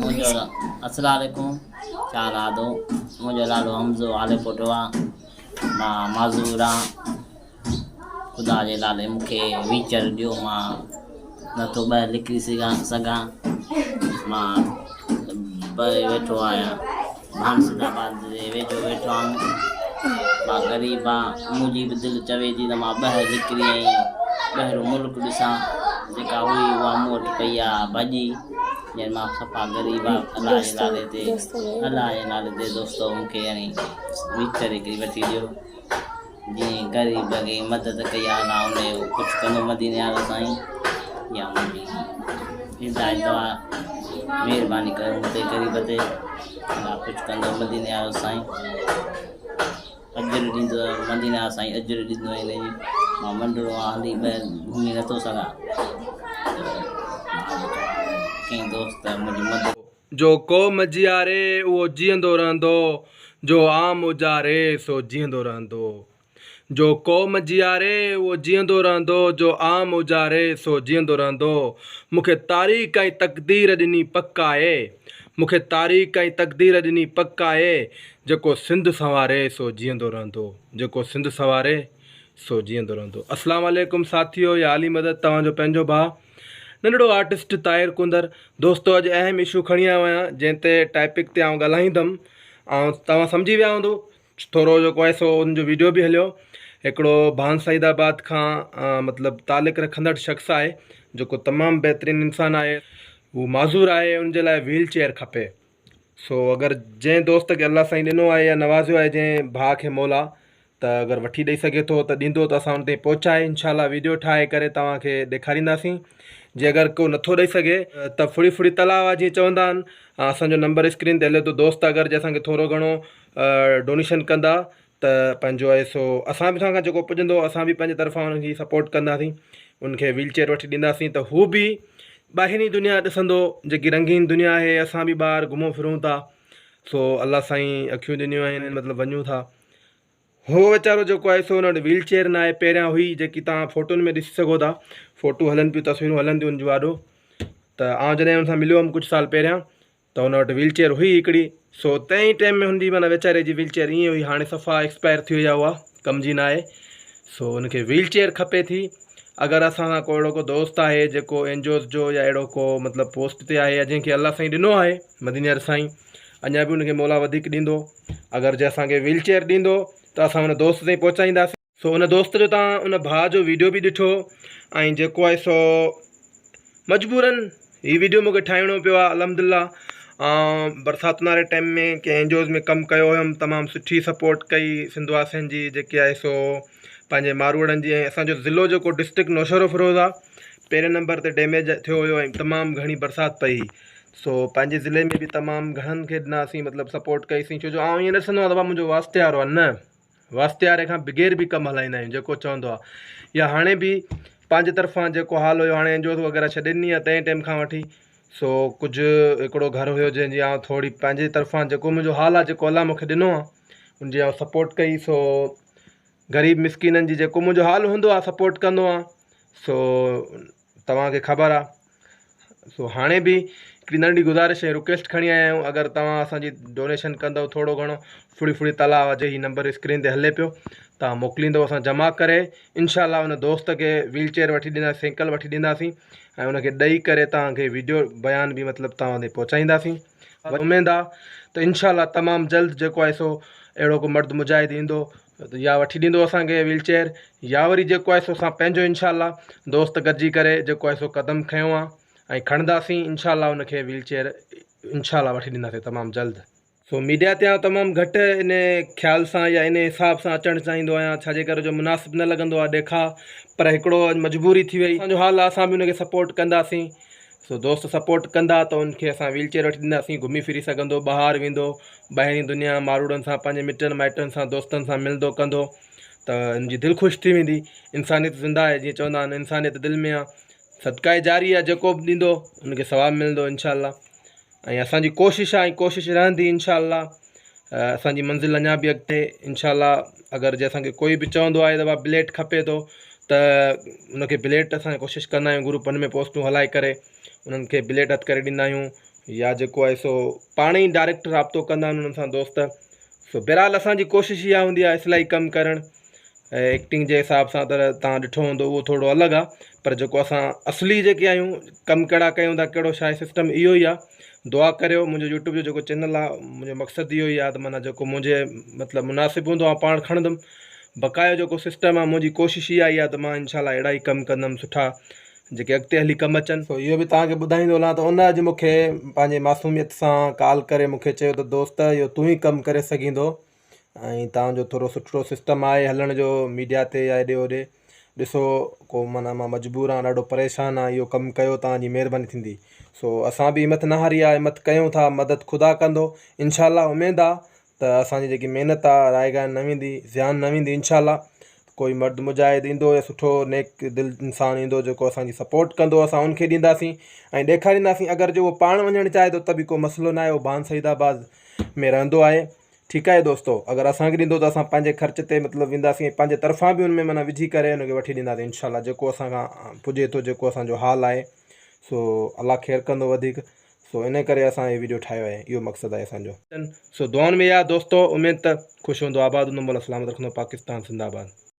منهنجو اسلام عليڪم چار آدو منهنجو نالو حمزو عالي پوٽو آ مان معذور آ خدا جي نالي مون کي ويچر ڏيو مان نٿو ٻاهر نڪري سگهان مان ٻاهر ويٺو آهيان ڀان سيد آباد جي ويجهو ويٺو آهيان مان غريب آهيان منهنجي به دل چوي ٿي ته مان ٻاهر نڪري ۽ ٻاهريون ملڪ ڏسان جيڪا هئي اها مون وٽ پئي آهي ڀڄي يعني مان صفا غريب آهيان الله جي نالي تي الله جي نالي تي دوستو مون کي يعني ويچر هڪڙي وٺي ڏيو جنهن غريب کي مدد ڪئي آ الله ان جو ڪجهه ڪندو مديني وارو سائين يا منهنجي هدايت آ مهرباني ڪريو مون تي غريب تي الله ڪجهه ڪندو مديني وارو سائين اجر ڏيندو مديني وارو سائين اجر ڏيندو هن جي مان منڊڙو آ هلي ٻاهر گهمي نٿو سگهان ڪنهن دوست منهنجي مدد جو قوم جياري اهو جيئندو رهندو، جو عام اجاري سو جيئندو رهندو. جو قوم جياري اهو جيئندو رهندو، جو عام اجاري سو جيئندو رهندو. مون کي تاريخ ۽ تقدير ڏني پڪ آهي، مون کي تاريخ ۽ تقدير ڏني پڪ آهي، جيڪو سنڌ سنواري سو جيئندو رهندو، جيڪو سنڌ سنواري سو جيئندو رهندو. اسلام عليڪم ساٿيو يا علي مدد توهان جو پنهنجو ڀاء. ننڍڙو آرٽسٽ طاهر ڪونڌر دوستو اڄ اهم اشو کڻي آيو آهيان جنهن تي ٽائپڪ تي آئون ڳالهائيندم ۽ توهان سمجهي ويا هوندو ٿورو جيڪو آهي سو ان جو ويڊيو به هليو هڪڙو ڀان سعيد آباد کان مطلب تعلق رکندڙ شخص آهي جيڪو تمام بهترين انسان آهي هو معذور آهي ان جي لاء ويل چيئر کپي سو اگر جنهن دوست کي الله سائين ڏنو آهي يا نوازيو آهي جنهن ڀاء کي مولا ته اگر وٺي ڏئي سگهي ٿو ته ڏيندو ته اسان ان تائين پهچائي انشاء الله ويڊيو ٺاهي ڪري توهان کي ڏيکارينداسين جي اگر ڪو نٿو ڏئي سگهي ته ڦڙي ڦڙي تلاء آهي جيئن چوندا آهن اسان جو نمبر اسڪرين تي هلي ٿو دوست اگر جي اسان کي ٿورو گهڻو ڊونيشن ڪندا ته پنهنجو آهي سو اسان به اسان کان جيڪو پڄندو اسان به پنهنجي طرفان انهن جي سپورٽ ڪنداسين ان کي ويل چيئر وٺي ڏينداسين ته هو به ٻاهرين دنيا ڏسندو جيڪي رنگين دنيا آهي اسان به ٻاهر گهمون ڦرون ٿا سو الله سائين اکيون ڏنيون آهن مطلب وڃون ٿا هو ويچارو جيڪو آهي سو ان وٽ ويل چيئر نه آهي پهريان هئي جيڪي توهان فوٽن ۾ ڏسي سگهو ٿا فوٽو هلن پيون تصويرون هلن ٿيون ان جون آڏو ته آئون جڏهن ان سان مليو هئم ڪجهه سال پهريان ته ان وٽ ويل چيئر هئي هڪڙي سو تنهن ئي ٽيم ۾ هن جي معنيٰ ويچاري جي ويل چيئر ائين هئي هاڻي صفا ايڪسپائر ٿي وئي آهي اها ڪم جي ناهي سو ان کي ويل چيئر کپي ٿي اگر اسان سان ڪو اهڙو ڪو دوست آهي جيڪو اين جي اوز جو يا اهڙو ڪو مطلب پوسٽ تي آهي يا جنهن کي الله سائين ڏنو آهي مديني واري سائين اڃا به ان کي مولا وڌيڪ ڏيندو اگر جي اسان کي ويل چيئر ڏيندو ته اسان ان دوست تائين پهچائينداسين سو ان دوست جو تان ان ڀاء جو ويڊيو به ڏٺو ۽ جيڪو آهي سو مجبورن هي ويڊيو مونکي ٺاهڻو پيو آهي الحمدلله برساتن واري ٽائيم ۾ ڪنهن اين جي اوز ۾ ڪم ڪيو هيم تمام سٺي سپورٽ ڪئي سنڌ واسين جي جيڪي آهي سو پنهنجي ماروئڙن جي ۽ اسانجو ضلعو جيڪو ڊسٽرڪٽ نوشهروفيروز آهي پهرين نمبر تي ڊيميج ٿيو هيو ۽ تمام گهڻي برسات پئي سو پنهنجي ضلعي ۾ به تمام گهڻن کي ڏناسين مطلب سپورٽ ڪئيسين ڇو جو آئون ائين نه ڏسندو آهيان ته منهنجو واسطي وارو آهي نه واسطياري کان بغير به ڪم هلائيندا آهيون جيڪو چوندو آهي يا هاڻي به پنهنجي طرفان جيڪو حال هيو هاڻي اين جي اوز وغيره ڇڏي ڏني آهي تنهن ٽيم کان وٺي سو ڪجهه هڪڙو گهر هيو جنهن جي آئون ٿوري پنهنجي طرفان جيڪو منهنجو حال آهي جيڪو الله مونکي ڏنو آهي ان جي آئون سپورٽ ڪئي سو غريب مسڪينن جي جيڪو منهنجو حال هوندو آهي سپورٽ ڪندو آهيان سو توهان کي خبر آ سو هاڻي به هڪڙي ننڍڙي گذارش ۽ رڪويسٽ کڻي آيا آهيون اگر توهان اسان جي ڊونيشن ڪندو ٿورو گهڻو ڦڙي ڦڙي تلاء جي هي نمبر اسڪرين تي هلي پيو توهان موڪليندو اسان جمع ڪري انشاء الله ان دوست کي ويل چيئر وٺي ڏيندا سائيڪل وٺي ڏينداسين ۽ ان کي ڏئي ڪري توهان کي ويڊيو بيان به مطلب توهان تائين پهچائينداسين اميد آ ته انشاء الله تمام جلد جيڪو آهي سو اهڙو ڪو مرد مجاهد ايندو يا وٺي ڏيندو اسان کي ويل چيئر يا وري جيڪو آهي سو اسان پنهنجو انشاء الله دوست گڏجي ڪري جيڪو آهي سو قدم کنيو آهي ۽ کڻنداسين انشاء الله ان کي ويل چيئر انشاء الله وٺي ڏينداسين تمام جلد. سو ميڊيا تي آئون تمام گهٽ ان خيال سان يا ان حساب سان اچڻ چاهيندو آهيان ڇاجي ڪري جو مناسب نه لڳندو آهي ڏيکاء پر هڪڙو مجبوري ٿي وئي اسان جو حال آهي اسان به ان کي سپورٽ ڪنداسين سو دوست سپورٽ ڪندا ته ان کي اسان ويل چيئر وٺي ڏينداسين گهمي ڦري سگهندو ٻاهر ويندو ٻاهرين دنيا ماروئڙن سان پنهنجي مٽن مائٽن سان دوستن سان ملندو ڪندو ته ان جي دل خوش ٿي ويندي انسانيت زنده آهي جيئن چوندا آهن انسانيت دل ۾ آهي صدقه جاري آهي جيڪو به ڏيندو ان کي ثواب ملندو انشاء الله ۽ اسان جي ڪوشش آهي ۽ ڪوشش رهندي انشاء الله اسان جي منزل اڃا به اڳتي انشاء الله اگر جي اسان کي ڪوئي به چوندو آهي ته بابا بليٽ کپي ٿو ته ان کي بليٽ اسان ڪوشش ڪندا آهيون گروپن ۾ پوسٽون هلائي ڪري انهن کي بليٽ هٿ ڪري ڏيندا آهيون يا جيڪو آهي سو پاڻ ئي ڊائريڪٽ رابطو ڪندا آهن انهن سان دوست سو بهرحال اسان جي ڪوشش اها هوندي آهي اصلاحي ڪم ڪرڻ ۽ ايڪٽنگ جي حساب سان ته تان ڏٺو هوندو اهو ٿورو الڳ آهي پر جيڪو اسان اصلي جيڪي آهيون ڪم ڪهڙا ڪيون ٿا ڪهڙو ڇا آهي سسٽم اهو ئي آهي دعا ڪريو منهنجو يوٽيوب جو جيڪو چينل آهي منهنجو مقصد اهو ئي آهي ته معنيٰ جيڪو منهنجي مطلب مناسب هوندو آئون پاڻ کڻندم بقايو جيڪو سسٽم آهي منهنجي ڪوشش اها ئي آهي ته مان انشاء الله اهڙا ئي ڪم ڪندم سٺا جيڪي اڳتي هلي ڪم اچن. سو اهو به توهان کي ٻڌائيندو هلان ته ان اڄ مون کي پنهنجي معصوميت سان ڪال ڪري مون کي چيو ته دوست اهو تون ئي ڪم ڪري سگهيندو ۽ توهان جو ٿورو سٺڙو سسٽم آهي هلڻ جو ميڊيا تي يا هيڏي هوڏي ڏسو ڪو معنيٰ مان مجبور آهيان ڏاڍو پريشان آهيان اهو ڪم ڪيو توهان جي مهرباني ٿيندي سو اسان به همت نه هاري آهي همت ڪيون ٿا مدد خدا ڪندو انشاء الله اميد آهي ته اسان جي جيڪي محنت آ رائگان نه ويندي زيان نه ويندي انشاء الله ڪوئي مرد مجاهد ايندو يا سٺو نيڪ دل انسان ايندو جيڪو اسان جي سپورٽ ڪندو اسان ان کي ڏينداسين ۽ ڏيکارينداسين اگر جو اهو پاڻ وڃڻ چاهي ٿو ته به ڪو مسئلو نه آهي اهو ڀان سعيد آباد ۾ رهندو آهي ٺيڪ آهي دوستو اگر اسان کي ڏيندو ته اسان پنهنجي خرچ تي مطلب وينداسين ۽ پنهنجي طرفان به ان ۾ معنيٰ وجهي ڪري ان کي وٺي ڏينداسين انشاء الله جيڪو اسان کان پڄي ٿو جيڪو اسان جو حال آهي سو الله خير ڪندو وڌيڪ سو انهي ڪري اسان هي ويڊيو ٺاهيو آهي اهو مقصد آهي اسان جو. سو دعائن ۾ ياد دوستو اميد ته خوش هوندو آباد هوندو مولا سلامت رکندو پاڪستان زنده آباد.